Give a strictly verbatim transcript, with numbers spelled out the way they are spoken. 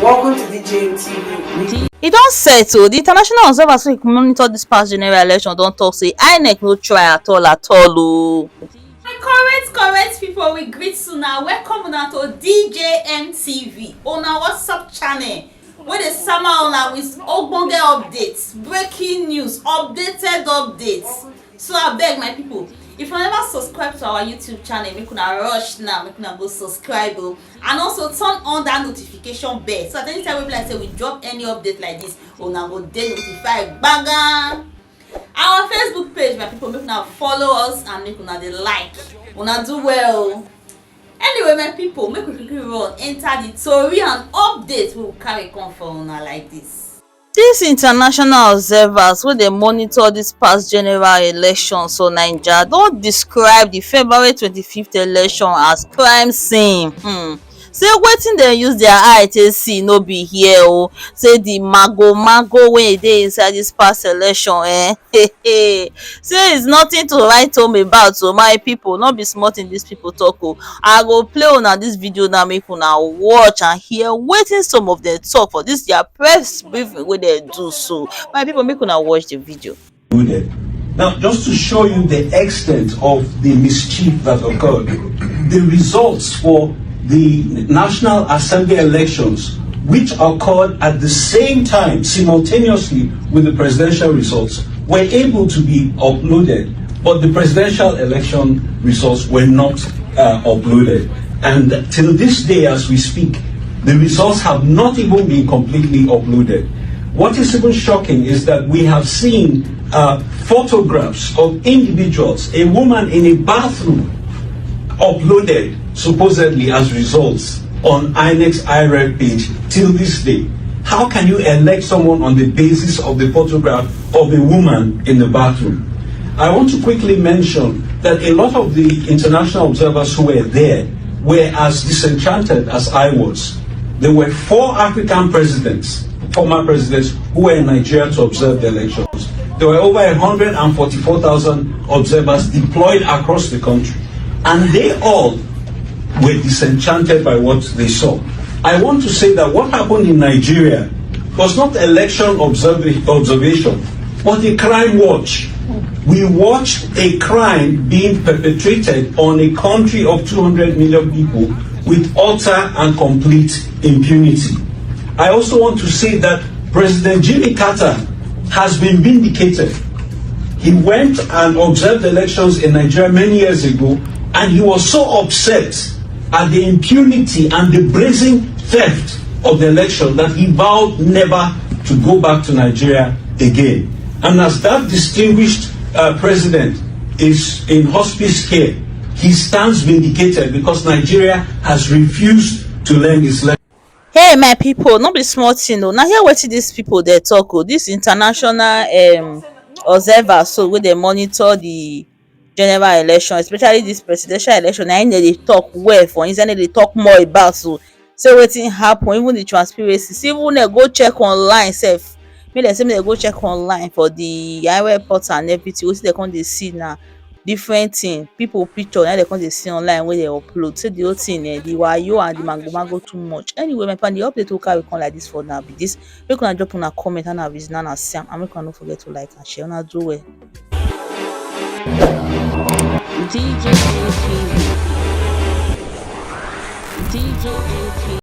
Welcome to D J M T V. E don set o. Di international observers wey monitor dis past general election don tok say INEC no try at all at all o. My correct correct people, we greet una, welcome una to D J M T V, una WhatsApp channel wey dey sama una with ogbonge updates, breaking news, updated updates. So abeg my people, if una never subscribe to our YouTube channel, make una rush now, make una go subscribe o, and also turn on that notification bell so that anytime wey be like say we drop any update like this, una go dey notified gbagam. Our Facebook page, my people, make una follow us and make una dey like, una do well. Anyway my people, make we quickly run enter the tori and update wey we carry come for una like this. Dis international observers wey dey monitor dis past general election for Naija don describe di February twenty-fifth election as crime scene, um say wetin dem use dia eye take see no be here o, say di mago mago wey dey inside dis past election um say is nothing to write home about o, my people, no be small thing dis people talk o. I go play una dis video now, make una watch and hear wetin some of dem talk for dis dia press briefing wey dem do so. My people, make una watch di video. Now, just to show you the extent of the mischief that occurred, the results for the National Assembly elections, which occurred at the same time, simultaneously with the presidential results, were able to be uploaded, but the presidential election results were not uh, uploaded. And till this day, as we speak, the results have not even been completely uploaded. What is even shocking is that we have seen uh, photographs of individuals, a woman in a bathroom, uploaded supposedly as results on INEC's IREV page till this day. How can you elect someone on the basis of the photograph of a woman in the bathroom? I want to quickly mention that a lot of the international observers who were there were as disenchanted as I was. There were four African presidents, former presidents, who were in Nigeria to observe the elections. There were over one hundred forty-four thousand observers deployed across the country, and they all were disenchanted by what they saw. I want to say that what happened in Nigeria was not election observa- observation, but a crime watch. We watched a crime being perpetrated on a country of two hundred million people with utter and complete impunity. I also want to say that President Jimmy Carter has been vindicated. He went and observed elections in Nigeria many years ago, and he was so upset at the impunity and the brazen theft of the election that he vowed never to go back to Nigeria again. And as that distinguished uh, president is in hospice here, he stands vindicated because Nigeria has refused to learn its lesson. Hey my people, no be small thing o. Na hear wetin these people dey talk o. These international um, observers so wey dey monitor the general election, especially this presidential election, na im dem dey talk well for inside, dem dey talk more about o. Say wetin happen, even the transparency, see even dem go check online sef. Make dem say make dem go check online for the INEC portal and everything. Wetin dem come dey see na different thing, people picture na dem come dey see online wey dem upload. Say the whole thing eh, the wayo and the mago mago too much. Anyway my people, the update wey we carry come like this for now be this. Make una drop una comment and una reason and una see am, and make una no forget to like and share. Una do well. D J A P V. D J A P V.